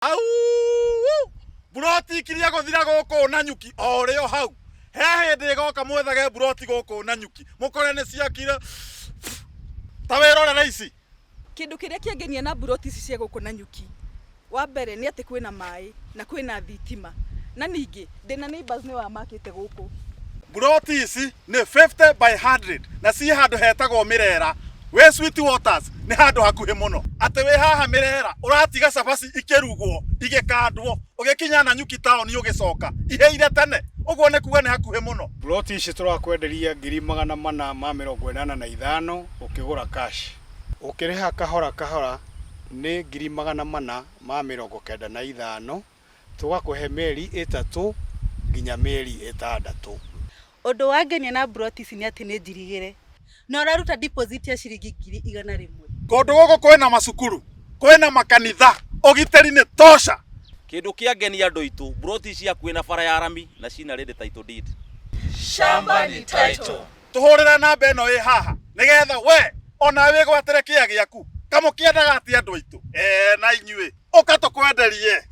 Au! Mburoti ikiria gũthira gũkũ Nanyuki o ũrĩ o hau. He hĩndĩ ĩgoka mwethage mburoti gũkũ Nanyuki mũkore nĩ ciakire ta wĩrorere ici. Kĩndũ kĩrĩa kĩangenia na mburoti ici cia gũkũ Nanyuki, wa mbere nĩ atĩ kwĩna maĩ na kwĩna thitima, na ningĩ ndĩna neighbours nĩ wamakĩte gũkũ. Mburoti ici nĩ 50 by 100 na ciĩ handũ hetagwo Mĩrera. Wĩ Sweet Waters nĩ handũ hakuhĩ mũno. Atĩ wĩ haha Mĩrera ũratiga cabaci ikĩrugwo igĩkandwo ũgĩkinya Nanyuki taũni ũgĩcoka ihĩire tene. Ũguo nĩ kuga nĩ hakuhĩ mũno. Ploti ici tũrakwenderia 485,000 ũkĩgũra cash. Ũkĩrĩha kahora kahora nĩ 495,000 tũgakũhe mĩeri 3 nginya mĩeri 6. Ũndũ wangenia na mburoti ici nĩ atĩ nĩ njirigĩre na ũraruta deposit ya ciringi 100,000. Kũndũ gũkũ kwĩna macukuru, kwĩna makanitha, ũgitĩri nĩ tosha. Kĩndũ kĩangenia andũ aitũ, mburoti ici hakuhĩ na bara ya rami na cina ready title deed. Shamba ni title. Tũhũrĩre namba ĩno ĩ haha nĩgetha we onawe wĩgwatĩre kĩa gĩaku. Kamũkĩendaga atĩa andũ aitũ? Ee na inyuĩ, ũka tũkwenderie.